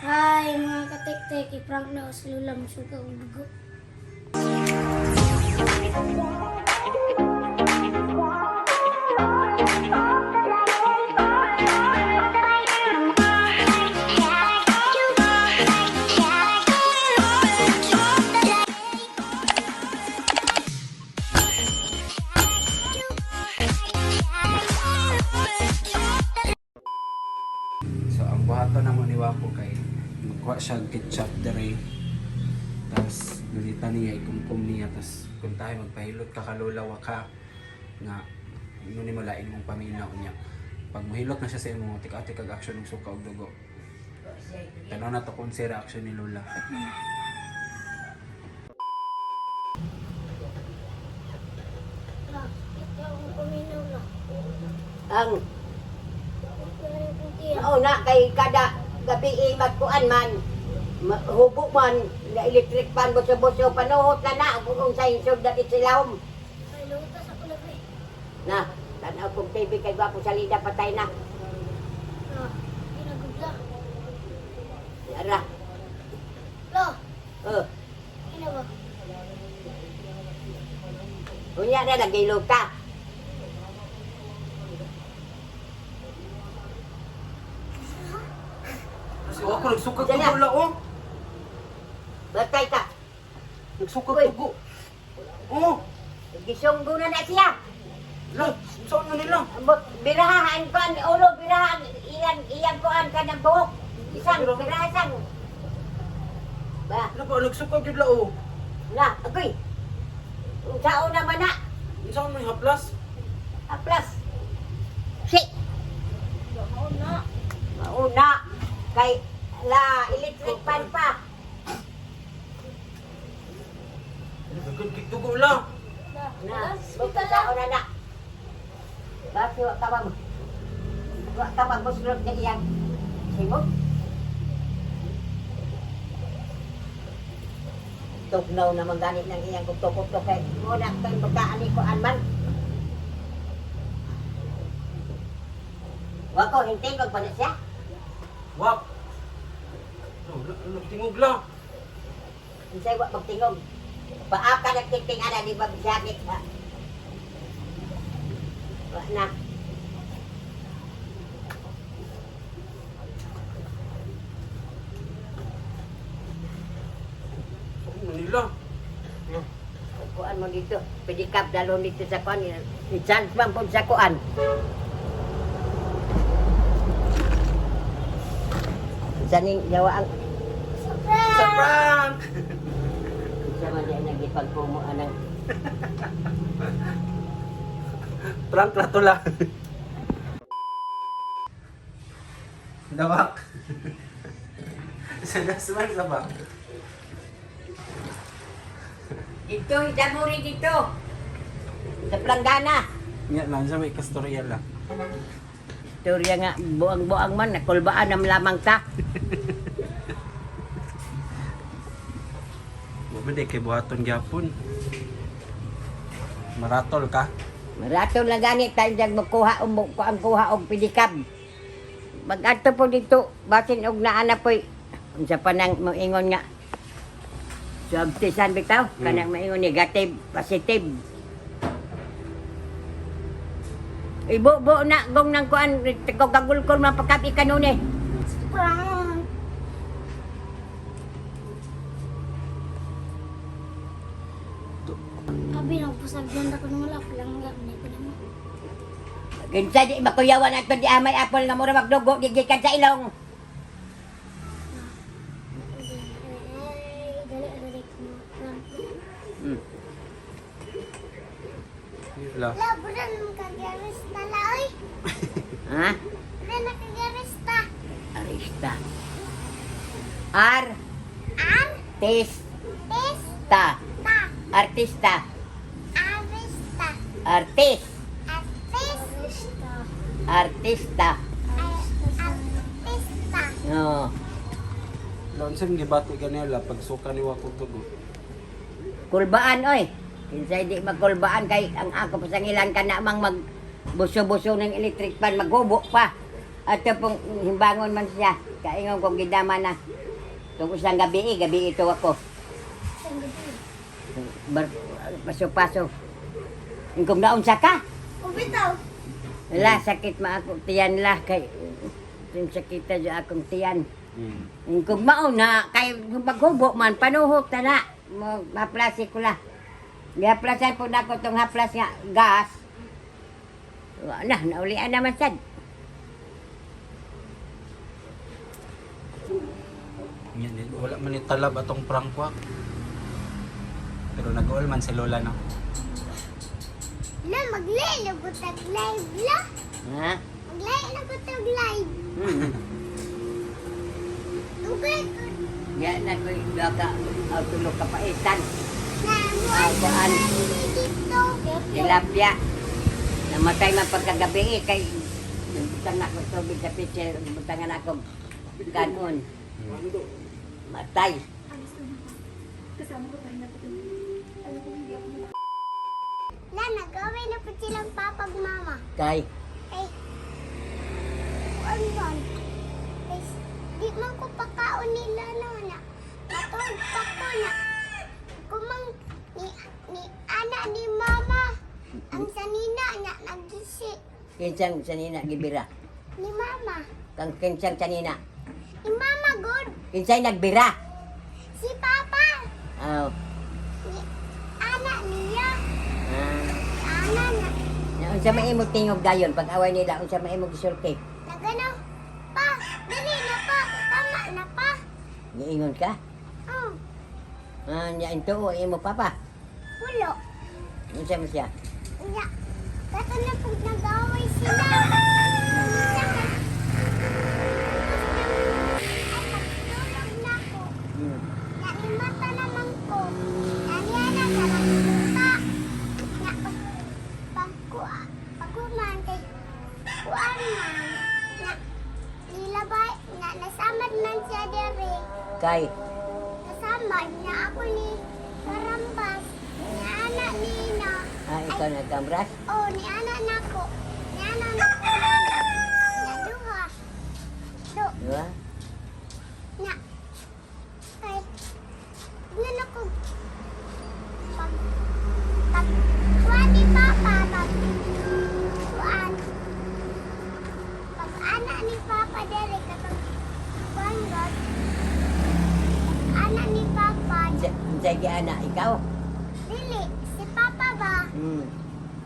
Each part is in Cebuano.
Hi mga katek-tek, i-prank na ako si Lola, masuka og dugo. So ang buhaton namo ni Wapo kay magkuha siya og ketchup dere. Tapos nulita niya ikumkum niya, tapos kung tayo magpahilot ka kalulawa ka nga ino ni malain mong paminaw niya. Pag muhilot na siya sa imo, tika-tika kag action og suka og dugo. Tanaw na to kung si reaction ni Lola. La, ito akong paminaw la. Ang Pero kung tiyan, mauna kay kada gabi eh, magkuan man, hubo man, na electric pan, buso-buso, panuhot na na, kung sa insog dati silahom. ay lutas ako labi. Na, tanaw kong TV kay gwapo sa lida, patay na. La, ginagudla. Ara, La, oh, ina ba? unya na, nagilog ka. Si Wapo nagsuka Diyan na. dugo la oh. Batay ka. Nagsuka Uy. dugo. Oh, Gisunggo na na siya. la, saan na nila? Birahan kuan, ulo, birahan, iyang, iyang kuan ka ng buhok. Isang, birahan. Ba, Ano ba nagsuka gyud la oh. na, agoy. Sao naman na? Unsa man haplas? Aplas. Si. Mauna. Mauna. Kay la electric pan pa. Nagagad kay dugo la. La, Na, la, buka hospital sa la. una na. Bakit wa ka ba? Wa ka ba buslot na iyang simot? Tugnaw naman ganit ng iyang kutok-kutok kay muna kay pagkaan ni kuan man. Wa ko hintingog pa na siya. Wak. No, nagtingog la. Unsay wa magtingog. Paaka nagtiting ana di ba bisakit ha. Wa na. Saan na nila? Kuan mo dito. Pedicab dalon dito sa kuan. I-chance man po sa kuan. Sa ning yawa ang Sa prank! sa man diay nagipagpumo anang Prank na to lang. Dawak. Sa dasman sa ba? dito hidamuri dito. Sa Planggana. Nga lang, sa may kastorya lang. Istorya nga buang-buang man nakulbaan nam lamang ta. Mabede kay buhaton gyapon. Maratol ka. Marato lang gani tayo dyan magkuha o ang kuha og pedicab. Mag-adto po dito, basin og naana po'y unsa pa nang moingon nga. Subtisan bitaw, kanang maingon negative, positive. Ibo-bo na gong nang kuan kagulkol man pagkabi kanuni. Prank. Abi, nagpusagyan ako ng wala. Palangga, hindi ko naman. Kinsa di makuyawan ato di amay apol nga mura magdugo di gikan sa ilong. Ay, dali, dali ko mga prank. La. La, buran, kagarista la, oy. Ha? Buran, nakagarista. Arista. R Ar, tis is, ta. ta. Artista. Arista. Artis. Artista. Artista. Artista. No. Laon sa mga gibati ganila pag suka ni Wako dugo. Kulbaan oy. Kinsay di magkulbaan kay ang ako pasangilan ka na mang mag buso-buso ng electric pan maghubo pa. Ato pong himbangon man siya. Kaingon kong gidama na. Tungkol sa gabi eh, gabi ito ako. Isang gabi. Paso-paso. Kung naunsa ka, Ubitaw. wala, sakit ma ako tiyan la. Kay, yung sakit na akong tiyan. Kung mauna, kay maghubo man, panuhok ta na. Haplasi ko la. Gihaplasan po na ako itong haplas nga gas. Wala na, naulian naman sad. Yan, eh, wala man ni talab atong prank wak. Pero nag-all man si Lola no. La, maglay na ko tag live la. Ha? Maglay na ko tag live. Dugay ko Yan na ko ka tulog ka paitan. na mo Ah, kuan. dito. Tilapia. Namatay man pagkagabi eh, kay butang na ako tubig sa pitcher, butang na ako kanon. Matay. La, nag-away na po silang papag mama. Kay, Kay, kuan ba? Kay, di man ko pakaon nila no na. Matog pa ko na. Kumang ni ana ni mama. Ang sanina niya nagisi kinsang sanina gibira. ni mama. Kang kinsang sanina. Ni mama good. Kinsay nagbira. Si papa. Aw. Ni ana niya. Ah. Ana na. Na unsa may imong tingog dayon pag away nila unsa may imong gisulti? Nagano pa. Dali na pa. Tama na pa. Giingon ka? Oh, Ah, nya intuo imo papa. pulo. Unsa man siya? Nya. Kato na pag nag-away sila. Ay, pagtulog na ko. Nya, ni mata naman ko. Nya, niya na sa nagpunta. Nya, pag pagkuman kay kuan man. Nya, nilabay, nya, nasamad man siya dere. Kay Nasamad na ako ni Karambas. Ni anak ni na. ah, ikaw nagkamras? Oh, ni anak nako. Ni anak nako nana. Nya duha. Do, Di ba? nya. Kay nga nako pag pag kuan ni papa pag kuan pag anak ni papa dere katong kuan god. Pag anak ni papa Unsa giana ikaw? dili si papa ba?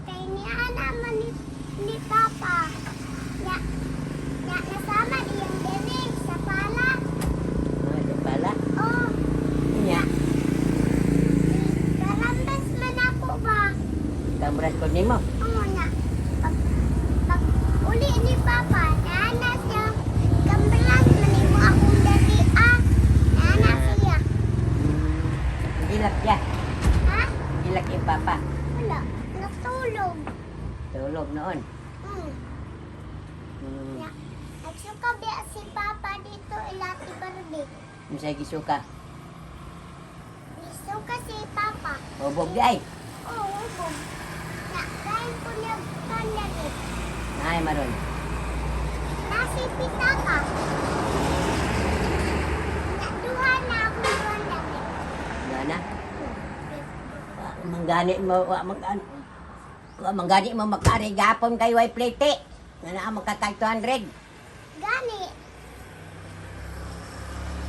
Kay ni ana man ni Papa. Nya, nya nasama iyang diri sa pala. Ah, di pala. Oh, Nya, karambas man ako ba? kamras ko nimo. Oo na. Pag uli ni Papa, naana siya. Kambras man imo akong dati ah. Naana siya. Gilak siya. Ha? Gilak yung papa. Wala. Natulog. Tulog noon. Nya. Nagsuka biya si Papa dito ilati Barbie. Unsa gisuka? Nisuka si Papa. Hubog di ay. Oo, hubog. Na, dahil ko niya kandali. Ay maron. Nasi pitaka. Na, duha na ako kandali. Gana. Wa manggani mo wa manggani. Wa manggani mo makari gapon kay way plate. Nga naa makatag 200. Gani.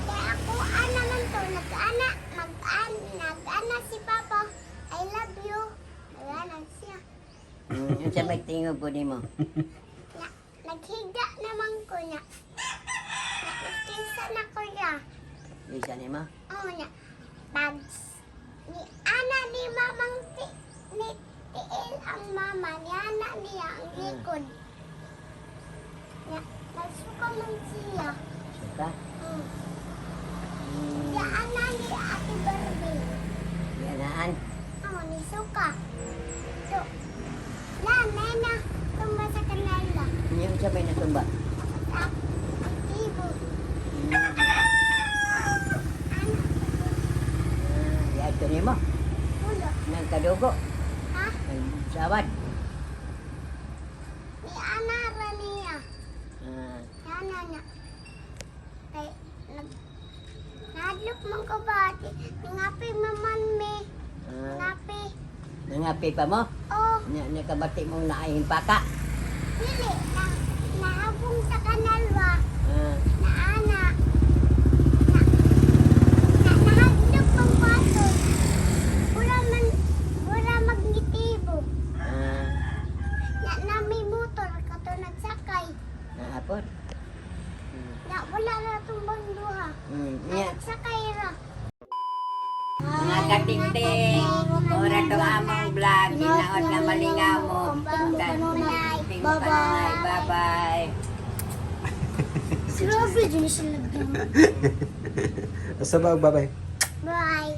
Kaya ako, ana man to, nag-ana, mag-an, nag-ana si Papa. I love you. Nag-ana siya. Unsa may tingog po nimo? Na, naghiga naman ko niya. Na, nagkisa na ko niya. Isa nimo? Oo niya. Pag ni ana ni mamang ti, ni tiil ang mama, ni ana niya ang likod. Nya, nagsuka man siya. Suka. Di ana ni Ate Barbie. Ganaan. Oo, ni suka. So, la, nena, tumba sa kanila. Nya unsa may natumba? Sa aktibo. Ana, Ah, Diadto nimo pulo. nang kadugo. Ha? Nang sawad. Ni ana ra niya. Ah, Ana na. Kay nag nahadlok man ko ba? Nangapi man me. Ah, Nangapi. nangapi pa mo? Oh, Nya nakabati mong naay paka. dili na nahabong sa kanal wa. Ah, Naana. Na na nahadlok man ko ato. Wala man wala magnitibo. Ah, Na na may motor kato nagsakay. naapod. Na wala na tumbang duha. Nya Nagsakay ra. Mga katingting, ora to among vlog, ginaot nga malingaw mo. Bye-bye. Bye-bye. Grabe, dyan siya nag Asa ba, bye-bye. Bye.